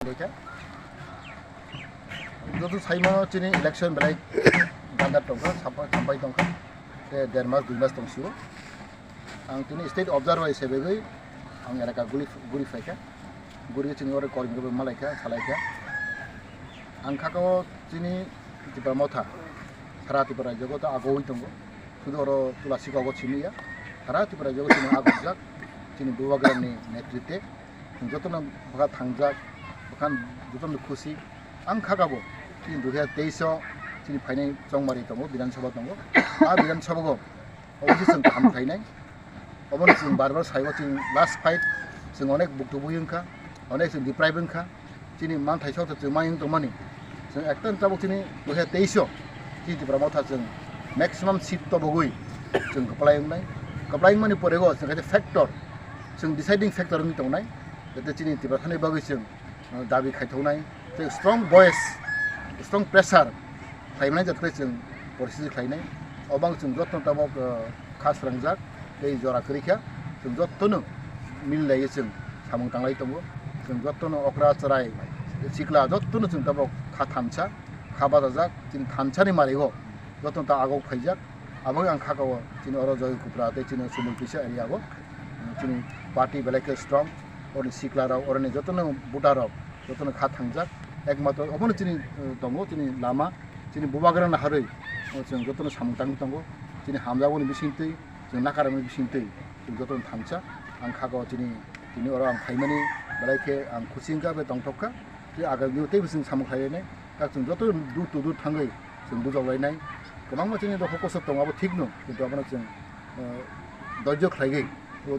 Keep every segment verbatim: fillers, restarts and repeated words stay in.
Joto saimano chini election belai ganda tongkha, sampai, sampai tongkha. Te der mas, dui mas tongsio. Ang tini state observer bai sebegwi ang elaka guri, guri phaikha. Guri chini oro kormi rok malaikha, salaikha. Ang khakao chini Tipra Motha, sara Tipra rajyo to agowi tongo. Sudu oro Tulasi kogo chini ya. Sara Tipra rajyo chini agojak. Chini Bubagrani netrite. Jotono bwkha thangjak, bwkha jotono khusi. Ang khakabo chini dui hajar teis o chini phainai chongmari tongo, Bidhan Sabha tongo. A Bidhan Sabha go obviously chwng kaham khlainai. Obono chwng bar bar saigo, chwng last fight, chwng onek buktubui wngkha, onek chwng deprive wngkha. Chini manthai sok chwng mai wng tongmani. Chwng ekta tabuk chini dui hajar teis o chini Tipra Motha chwng maximum seat tobogwi chwng kwplai wngnai. Kwplai wngmani porego chwng kaisa factor, chwng deciding factor wngwi tongnai. Jate chini Tiprasani bagwi chwng, uh, dabi khaithoknai, tei strong voice, strong pressure khlaimani jat khe chwng porisi khlainai. Obang chwng jotono tabuk, uh, kha srangjak tei jora kwrwi kha, chwng jotono mil laiwi chwng samung tanglai tongo. Chwng jotono okra chwrai sikla jotono chwng tabuk kha thansa, kha bachajak, chini thansani marigo jotono ta agok phaijak. Abo ang khakao chini oro Joy Kupra tei chini Sumul Pisa area o, chini party belai khe strong, oroni sikla rok, oroni jotono voter rok jotono kha thangjak. Ekmatro obono chini, eh, tongo chini lama, chini Bubagrani harwi, eh, chwng jotono samung tangwi tongo. Chini hamjakmani bisingtwi, chwng nakarmani bisingtwi, chwng jotono thansa. Ang khakao chini, tini oro ang phaimani belai khe ang khusi wngkha, bai tongthok kha. Tei agami teibo chwng samung khlai lainai. Kak chwng joto door to door thangwi chwng bujok lainai. Kwbangma chini dopha kosok tongo, abo thikno, kintu abono chwng, eh, doijo khlaigwi, o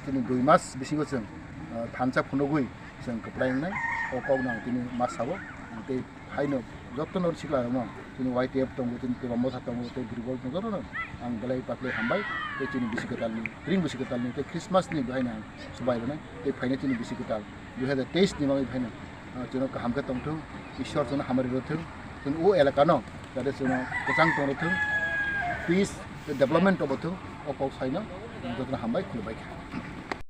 chini dui mas bisingo chwng, eh, thansa phunugwi chwng kwplai wngnai. O kokno ang tini ma sabo. Ang tei haino jotono sikla rokno, chini Y T F tongo, chini Tipra Motha tongo, tei Durbal tongo, jotono ang belai paklai hambai. Tei chini bisi kwtalni, ring bisi kwtalni, tei Christmas ni bahaino ang swbai rwnai, tei phainai chini bisi kwtal dui hajar teis ni bagwi phaino, ah, chwngno kaham khe tongthung, Ishwar chwngno hamari rwthung, chwng o elaka no jate chwngno kwchang tong rwthung, peace tei development tongthung, o kok saino jotono hambai, khulumbai kha.